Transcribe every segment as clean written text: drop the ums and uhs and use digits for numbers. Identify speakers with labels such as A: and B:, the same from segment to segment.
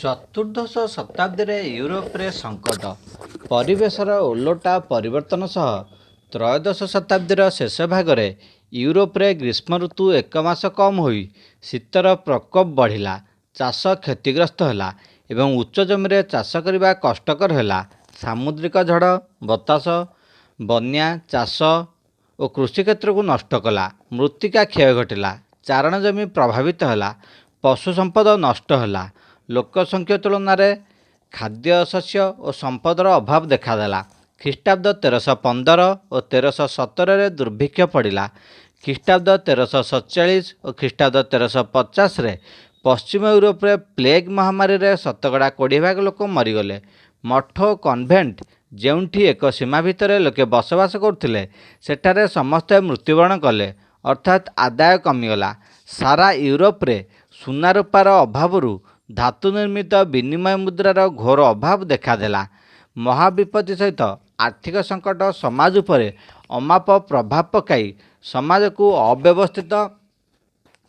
A: ଚତୁର୍ଦ୍ଦଶ ଶତାବ୍ଦୀରେ ୟୁରୋପରେ ସଙ୍କଟ। ପରିବେଶର ଓଲଟା ପରିବର୍ତ୍ତନ ସହ ତ୍ରୟୋଦଶ ଶତାବ୍ଦୀର ଶେଷଭାଗରେ ୟୁରୋପରେ ଗ୍ରୀଷ୍ମଋତୁ ଏକ ମାସ କମ୍ ହୋଇ ଶୀତର ପ୍ରକୋପ ବଢ଼ିଲା। ଚାଷ କ୍ଷତିଗ୍ରସ୍ତ ହେଲା ଏବଂ ଉଚ୍ଚ ଜମିରେ ଚାଷ କରିବା କଷ୍ଟକର ହେଲା। ସାମୁଦ୍ରିକ ଝଡ଼, ବତାସ, ବନ୍ୟା ଚାଷ ଓ କୃଷିକ୍ଷେତ୍ରକୁ ନଷ୍ଟ କଲା। ମୃତ୍ତିକା କ୍ଷୟ ଘଟିଲା। ଚାରଣ ଜମି ପ୍ରଭାବିତ ହେଲା। ପଶୁସମ୍ପଦ ନଷ୍ଟ ହେଲା। ଲୋକସଂଖ୍ୟା ତୁଳନାରେ ଖାଦ୍ୟଶସ୍ୟ ଓ ସମ୍ପଦର ଅଭାବ ଦେଖାଦେଲା। ଖ୍ରୀଷ୍ଟାବ୍ଦ 1315 ଓ 1317ରେ ଦୁର୍ଭିକ୍ଷ ପଡ଼ିଲା। ଖ୍ରୀଷ୍ଟାବ୍ଦ 1347 ଓ ଖ୍ରୀଷ୍ଟାବ୍ଦ 1350ରେ ପଶ୍ଚିମ ୟୁରୋପରେ ପ୍ଲେଗ ମହାମାରୀରେ ଶତକଡ଼ା 20 ଭାଗ ଲୋକ ମରିଗଲେ। ମଠ ଓ କନଭେଣ୍ଟ, ଯେଉଁଠି ଏକ ସୀମା ଭିତରେ ଲୋକେ ବସବାସ କରୁଥିଲେ, ସେଠାରେ ସମସ୍ତେ ମୃତ୍ୟୁବରଣ କଲେ, ଅର୍ଥାତ୍ ଆଦାୟ କମିଗଲା। ସାରା ୟୁରୋପରେ ସୁନାରୁପାର ଅଭାବରୁ ଧାତୁନିର୍ମିତ ବିନିମୟ ମୁଦ୍ରାର ଘୋର ଅଭାବ ଦେଖାଦେଲା। ମହାବିପତ୍ତି ସହିତ ଆର୍ଥିକ ସଙ୍କଟ ସମାଜ ଉପରେ ଅମାପ ପ୍ରଭାବ ପକାଇ ସମାଜକୁ ଅବ୍ୟବସ୍ଥିତ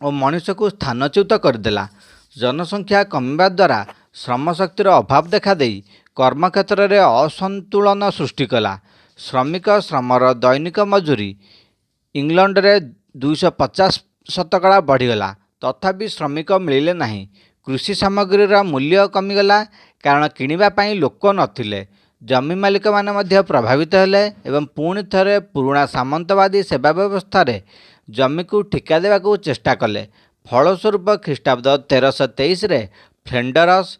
A: ଓ ମଣିଷକୁ ସ୍ଥାନଚ୍ୟୁତ କରିଦେଲା। ଜନସଂଖ୍ୟା କମିବା ଦ୍ୱାରା ଶ୍ରମଶକ୍ତିର ଅଭାବ ଦେଖାଦେଇ କର୍ମକ୍ଷେତ୍ରରେ ଅସନ୍ତୁଳନ ସୃଷ୍ଟି କଲା। ଶ୍ରମିକ ଶ୍ରମର ଦୈନିକ ମଜୁରି ଇଂଲଣ୍ଡରେ 250 ଶତକଡ଼ା ବଢ଼ିଗଲା। ତଥାପି ଶ୍ରମିକ ମିଳିଲେ ନାହିଁ। କୃଷି ସାମଗ୍ରୀର ମୂଲ୍ୟ କମିଗଲା, କାରଣ କିଣିବା ପାଇଁ ଲୋକ ନ ଥିଲେ। ଜମି ମାଲିକମାନେ ମଧ୍ୟ ପ୍ରଭାବିତ ହେଲେ ଏବଂ ପୁଣି ଥରେ ପୁରୁଣା ସାମନ୍ତବାଦୀ ସେବା ବ୍ୟବସ୍ଥାରେ ଜମିକୁ ଠିକା ଦେବାକୁ ଚେଷ୍ଟା କଲେ। ଫଳସ୍ୱରୂପ ଖ୍ରୀଷ୍ଟାବ୍ଦ 1323ରେ ଫ୍ଲେଣ୍ଡରସ୍,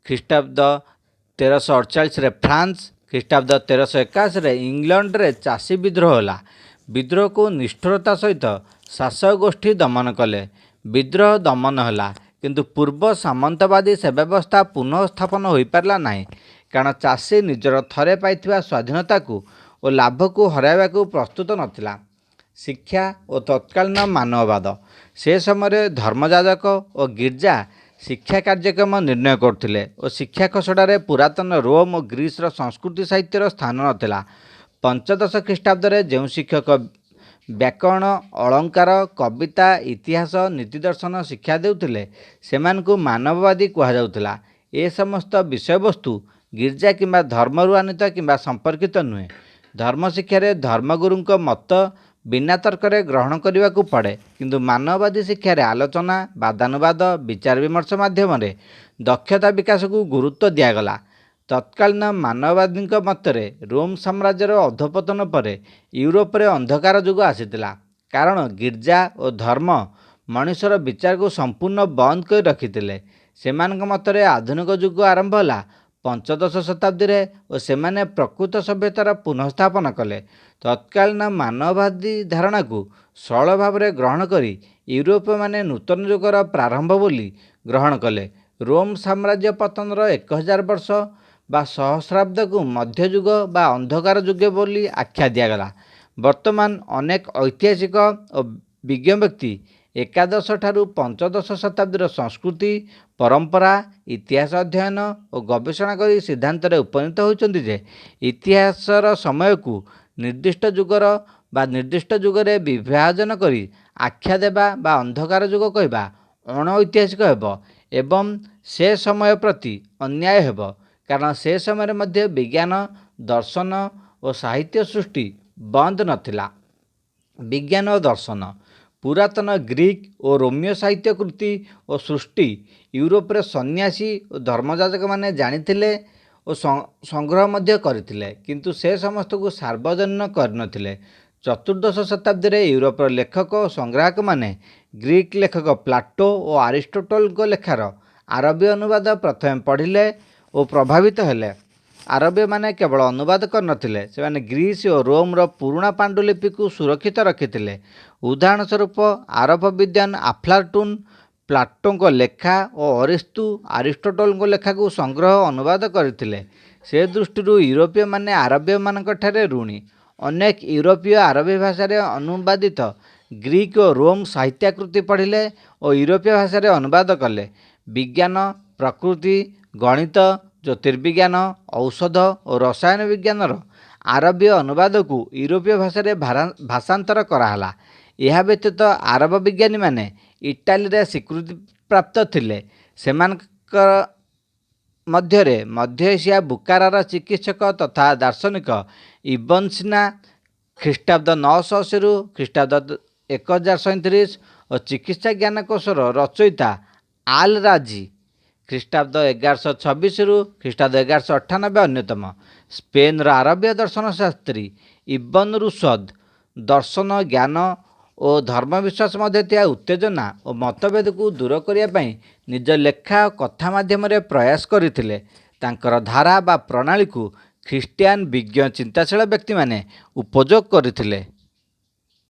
A: ଖ୍ରୀଷ୍ଟାବ୍ଦ 1348ରେ ଫ୍ରାନ୍ସ, ଖ୍ରୀଷ୍ଟାବ୍ଦ 1381ରେ ଇଂଲଣ୍ଡରେ ଚାଷୀ ବିଦ୍ରୋହ ହେଲା। ବିଦ୍ରୋହକୁ ନିଷ୍ଠୁରତା ସହିତ ଶାସକ ଗୋଷ୍ଠୀ ଦମନ କଲେ। ବିଦ୍ରୋହ ଦମନ ହେଲା, କିନ୍ତୁ ପୂର୍ବ ସାମନ୍ତବାଦୀ ସେବା ବ୍ୟବସ୍ଥା ପୁନଃସ୍ଥାପନ ହୋଇପାରିଲା ନାହିଁ, କାରଣ ଚାଷୀ ନିଜର ଥରେ ପାଇଥିବା ସ୍ୱାଧୀନତାକୁ ଓ ଲାଭକୁ ହରାଇବାକୁ ପ୍ରସ୍ତୁତ ନ ଥିଲା। ଶିକ୍ଷା ଓ ତତ୍କାଳୀନ ମାନବବାଦ। ସେ ସମୟରେ ଧର୍ମଯାଜକ ଓ ଗିର୍ଜା ଶିକ୍ଷା କାର୍ଯ୍ୟକ୍ରମ ନିର୍ଣ୍ଣୟ କରୁଥିଲେ ଓ ଶିକ୍ଷା ଖସଡ଼ାରେ ପୁରାତନ ରୋମ୍ ଓ ଗ୍ରୀସର ସଂସ୍କୃତି ସାହିତ୍ୟର ସ୍ଥାନ ନ ଥିଲା। ପଞ୍ଚଦଶ ଖ୍ରୀଷ୍ଟାବ୍ଦରେ ଯେଉଁ ଶିକ୍ଷକ ବ୍ୟାକରଣ, ଅଳଙ୍କାର, କବିତା, ଇତିହାସ, ନୀତିଦର୍ଶନ ଶିକ୍ଷା ଦେଉଥିଲେ, ସେମାନଙ୍କୁ ମାନବବାଦୀ କୁହାଯାଉଥିଲା। ଏ ସମସ୍ତ ବିଷୟବସ୍ତୁ ଗିର୍ଜା କିମ୍ବା ଧର୍ମରୁ ଆନୀତ କିମ୍ବା ସମ୍ପର୍କିତ ନୁହେଁ। ଧର୍ମଶିକ୍ଷାରେ ଧର୍ମଗୁରୁଙ୍କ ମତ ବିନା ତର୍କରେ ଗ୍ରହଣ କରିବାକୁ ପଡ଼େ, କିନ୍ତୁ ମାନବବାଦୀ ଶିକ୍ଷାରେ ଆଲୋଚନା, ବାଦାନୁବାଦ, ବିଚାର ବିମର୍ଶ ମାଧ୍ୟମରେ ଦକ୍ଷତା ବିକାଶକୁ ଗୁରୁତ୍ୱ ଦିଆଗଲା। ତତ୍କାଳୀନ ମାନବବାଦୀଙ୍କ ମତରେ ରୋମ୍ ସାମ୍ରାଜ୍ୟର ଅଧୋପତନ ପରେ ୟୁରୋପରେ ଅନ୍ଧକାର ଯୁଗ ଆସିଥିଲା, କାରଣ ଗିର୍ଜା ଓ ଧର୍ମ ମଣିଷର ବିଚାରକୁ ସମ୍ପୂର୍ଣ୍ଣ ବନ୍ଦ କରି ରଖିଥିଲେ। ସେମାନଙ୍କ ମତରେ ଆଧୁନିକ ଯୁଗ ଆରମ୍ଭ ହେଲା ପଞ୍ଚଦଶ ଶତାବ୍ଦୀରେ ଓ ସେମାନେ ପ୍ରକୃତ ସଭ୍ୟତାର ପୁନଃସ୍ଥାପନ କଲେ। ତତ୍କାଳୀନ ମାନବବାଦୀ ଧାରଣାକୁ ସରଳ ଭାବରେ ଗ୍ରହଣ କରି ୟୁରୋପୀୟମାନେ ନୂତନ ଯୁଗର ପ୍ରାରମ୍ଭ ବୋଲି ଗ୍ରହଣ କଲେ। ରୋମ୍ ସାମ୍ରାଜ୍ୟ ପତନର 1000 ବର୍ଷ ବା ସହସ୍ରାବ୍ଦକୁ ମଧ୍ୟଯୁଗ ବା ଅନ୍ଧକାର ଯୁଗ ବୋଲି ଆଖ୍ୟା ଦିଆଗଲା। ବର୍ତ୍ତମାନ ଅନେକ ଐତିହାସିକ ଓ ବିଜ୍ଞ ବ୍ୟକ୍ତି ଏକାଦଶଠାରୁ ପଞ୍ଚଦଶ ଶତାବ୍ଦୀର ସଂସ୍କୃତି, ପରମ୍ପରା, ଇତିହାସ ଅଧ୍ୟୟନ ଓ ଗବେଷଣା କରି ସିଦ୍ଧାନ୍ତରେ ଉପନୀତ ହୋଇଛନ୍ତି ଯେ ଇତିହାସର ସମୟକୁ ନିର୍ଦ୍ଦିଷ୍ଟ ଯୁଗର ବା ନିର୍ଦ୍ଦିଷ୍ଟ ଯୁଗରେ ବିଭାଜନ କରି ଆଖ୍ୟା ଦେବା ବା ଅନ୍ଧକାର ଯୁଗ କହିବା ଅଣଐତିହାସିକ ହେବ ଏବଂ ସେ ସମୟ ପ୍ରତି ଅନ୍ୟାୟ ହେବ, କାରଣ ସେ ସମୟରେ ମଧ୍ୟ ବିଜ୍ଞାନ, ଦର୍ଶନ ଓ ସାହିତ୍ୟ ସୃଷ୍ଟି ବନ୍ଦ ନଥିଲା। ବିଜ୍ଞାନ ଓ ଦର୍ଶନ। ପୁରାତନ ଗ୍ରୀକ୍ ଓ ରୋମୀୟ ସାହିତ୍ୟ କୃତି ଓ ସୃଷ୍ଟି ୟୁରୋପରେ ସନ୍ନ୍ୟାସୀ ଓ ଧର୍ମଯାଜକମାନେ ଜାଣିଥିଲେ ଓ ସଂଗ୍ରହ ମଧ୍ୟ କରିଥିଲେ, କିନ୍ତୁ ସେ ସମସ୍ତକୁ ସାର୍ବଜନୀନ କରିନଥିଲେ। ଚତୁର୍ଦ୍ଦଶ ଶତାବ୍ଦୀରେ ୟୁରୋପର ଲେଖକ ଓ ସଂଗ୍ରାହକମାନେ ଗ୍ରୀକ୍ ଲେଖକ ପ୍ଲାଟୋ ଓ ଆରିଷ୍ଟୋଟଲଙ୍କ ଲେଖାର ଆରବୀୟ ଅନୁବାଦ ପ୍ରଥମେ ପଢ଼ିଲେ ଓ ପ୍ରଭାବିତ ହେଲେ। ଆରବୀୟମାନେ କେବଳ ଅନୁବାଦ କରିନଥିଲେ, ସେମାନେ ଗ୍ରୀସ୍ ଓ ରୋମ୍ର ପୁରୁଣା ପାଣ୍ଡୁଲିପିକୁ ସୁରକ୍ଷିତ ରଖିଥିଲେ। ଉଦାହରଣ ସ୍ୱରୂପ ଆରବ ବିଦ୍ୱାନ ଆଫ୍ଲାଟୁନ୍ ପ୍ଲାଟୋଙ୍କ ଲେଖା ଓ ଅରିସ୍ତୁ ଆରିଷ୍ଟୋଟଲଙ୍କ ଲେଖାକୁ ସଂଗ୍ରହ ଓ ଅନୁବାଦ କରିଥିଲେ। ସେ ଦୃଷ୍ଟିରୁ ୟୁରୋପୀୟମାନେ ଆରବୀୟମାନଙ୍କଠାରେ ଋଣୀ। ଅନେକ ୟୁରୋପୀୟ ଆରବୀ ଭାଷାରେ ଅନୁବାଦିତ ଗ୍ରୀକ୍ ଓ ରୋମ୍ ସାହିତ୍ୟାକୃତି ପଢ଼ିଲେ ଓ ୟୁରୋପୀୟ ଭାଷାରେ ଅନୁବାଦ କଲେ। ବିଜ୍ଞାନ, ପ୍ରକୃତି, ଗଣିତ, ଜ୍ୟୋତିର୍ବିଜ୍ଞାନ, ଔଷଧ ଓ ରସାୟନ ବିଜ୍ଞାନର ଆରବୀୟ ଅନୁବାଦକୁ ୟୁରୋପୀୟ ଭାଷାରେ ଭାଷାନ୍ତର କରାହେଲା। ଏହା ବ୍ୟତୀତ ଆରବ ବିଜ୍ଞାନୀମାନେ ଇଟାଲୀରେ ସ୍ୱୀକୃତିପ୍ରାପ୍ତ ଥିଲେ। ସେମାନଙ୍କର ମଧ୍ୟରେ ମଧ୍ୟ ଏସିଆ ବୁଖାରାର ଚିକିତ୍ସକ ତଥା ଦାର୍ଶନିକ ଇବନ ସିନା ଖ୍ରୀଷ୍ଟାବ୍ଦ 980ରୁ ଖ୍ରୀଷ୍ଟାବ୍ଦ 1037 ଓ ଚିକିତ୍ସା ଜ୍ଞାନକୋଷର ରଚୟିତା ଆଲ ରାଜି ଖ୍ରୀଷ୍ଟାବ୍ଦ 1126ରୁ ଖ୍ରୀଷ୍ଟାବ୍ଦ 1198 ଅନ୍ୟତମ। ସ୍ପେନର ଆରବୀୟ ଦର୍ଶନଶାସ୍ତ୍ରୀ ଇବନ ରୁଶଦ ଦର୍ଶନ, ଜ୍ଞାନ ଓ ଧର୍ମବିଶ୍ୱାସ ମଧ୍ୟରେ ଥିବା ଉତ୍ତେଜନା ଓ ମତଭେଦକୁ ଦୂର କରିବା ପାଇଁ ନିଜ ଲେଖା ଓ କଥା ମାଧ୍ୟମରେ ପ୍ରୟାସ କରିଥିଲେ। ତାଙ୍କର ଧାରା ବା ପ୍ରଣାଳୀକୁ ଖ୍ରୀଷ୍ଟିଆନ ବିଜ୍ଞ ଚିନ୍ତାଶୀଳ ବ୍ୟକ୍ତିମାନେ ଉପଯୋଗ କରିଥିଲେ।